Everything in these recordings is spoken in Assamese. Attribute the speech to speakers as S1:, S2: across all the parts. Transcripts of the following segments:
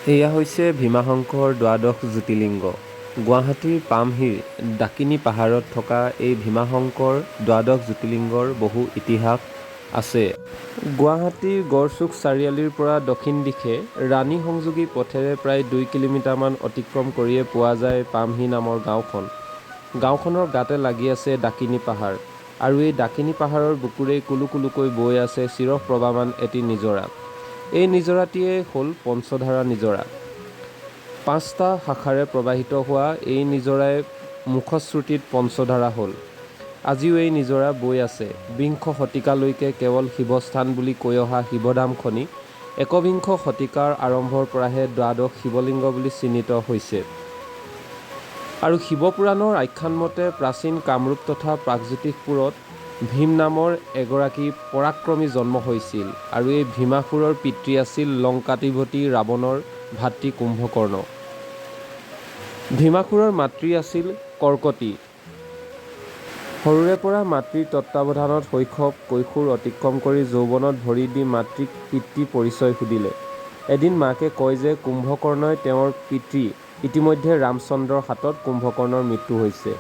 S1: এয়া হৈছে ভীমাশংকৰ দ্বাদশ জ্যোতিলিংগ। গুৱাহাটীৰ পামহিৰ ডাকিনী পাহাৰত থকা এই ভীমাশংকৰ দ্বাদশ জ্যোতিলিংগৰ বহু ইতিহাস আছে। গুৱাহাটীৰ গড়চুক চাৰিআলিৰ পৰা দক্ষিণ দিশে ৰাণী সংযোগী পথেৰে প্ৰায় 2 কিলোমিটাৰমান অতিক্ৰম কৰিয়ে পোৱা যায় পামহি নামৰ গাঁওখন। গাঁওখনৰ গাতে লাগি আছে ডাকিনী পাহাৰ আৰু এই ডাকিনী পাহাৰৰ বুকুৰেই কুলু কুলুকৈ বৈ আছে চিৰপ্ৰৱাহমান এটি নিজৰা। এই নিজৰাটিয়ে হ'ল পঞ্চধাৰা নিজৰা। পাঁচটা শাখাৰে প্ৰবাহিত হোৱা এই নিজৰাই মুখশ্ৰুতিত পঞ্চধাৰা হ'ল। আজিও এই নিজৰা বৈ আছে। বিংশ শতিকালৈকে কেৱল শিৱস্থান বুলি কৈ অহা শিৱধামখনি একবিংশ শতিকাৰ আৰম্ভৰ পৰাহে দ্বাদশ শিৱলিংগ বুলি চিহ্নিত হৈছে। আৰু শিৱপুৰাণৰ আখ্যান মতে প্ৰাচীন কামৰূপ তথা প্ৰাগজ্যোতিষপুৰত ভীম নামৰ এগৰাকী পৰাক্ৰমী জন্ম হৈছিল আৰু এই ভীমাসুৰৰ পিতৃ আছিল লংকাধিপতি ৰাৱণৰ ভাতৃ কুম্ভকৰ্ণ। ভীমাসুৰৰ মাতৃ আছিল কৰ্কটী। সৰুৰে পৰা মাতৃৰ তত্বাৱধানত শৈশৱ কৈশোৰ অতিক্ৰম কৰি যৌৱনত ভৰি দি মাতৃক পিতৃ পৰিচয় সুধিলে। এদিন মাকে কয় যে কুম্ভকৰ্ণই তেওঁৰ পিতৃ, ইতিমধ্যে ৰামচন্দ্ৰৰ হাতত কুম্ভকৰ্ণৰ মৃত্যু হৈছে।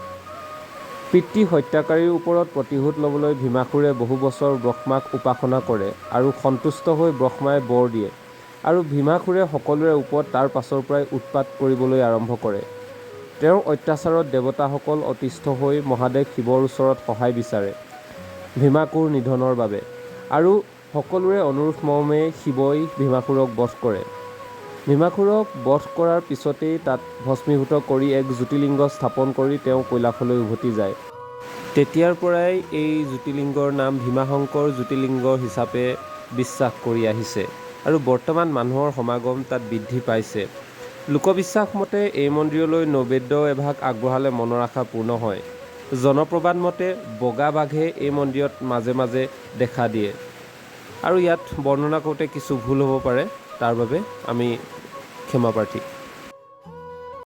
S1: পিতৃ হত্যাকাৰীৰ ওপৰত প্ৰতিশোধ ল'বলৈ ভীমাসুৰে বহু বছৰ ব্ৰহ্মাক উপাসনা কৰে আৰু সন্তুষ্ট হৈ ব্ৰহ্মাই বৰ দিয়ে আৰু ভীমাসুৰে সকলোৰে ওপৰত তাৰ পাছৰ পৰাই উৎপাত কৰিবলৈ আৰম্ভ কৰে। তেওঁৰ অত্যাচাৰত দেৱতাসকল অতিষ্ঠ হৈ মহাদেৱ শিৱৰ ওচৰত সহায় বিচাৰে ভীমাসুৰ নিধনৰ বাবে আৰু সকলোৰে অনুৰোধ মৰ্মে শিৱই ভীমাসুৰক বধ কৰে। ভীমাসুৰক বধ কৰাৰ পিছতেই তাত ভস্মীভূত কৰি এক জ্যোতিলিংগ স্থাপন কৰি তেওঁ কৈলাশলৈ উভতি যায়। তেতিয়াৰ পৰাই এই জ্যোতিলিংগৰ নাম ভীমাশংকৰ জ্যোতিলিংগ হিচাপে বিশ্বাস কৰি আহিছে আৰু বৰ্তমান মানুহৰ সমাগম তাত বৃদ্ধি পাইছে। লোকবিশ্বাস মতে এই মন্দিৰলৈ নৈবেদ্য এভাগ আগবঢ়ালে মনৰ আশা পূৰ্ণ হয়। জনপ্ৰবাদ মতে বগা বাঘে এই মন্দিৰত মাজে মাজে দেখা দিয়ে। আৰু ইয়াত বৰ্ণনা কৰোঁতে কিছু ভুল হ'ব পাৰে, তাৰ বাবে আমি ক্ষমা প্ৰাৰ্থী।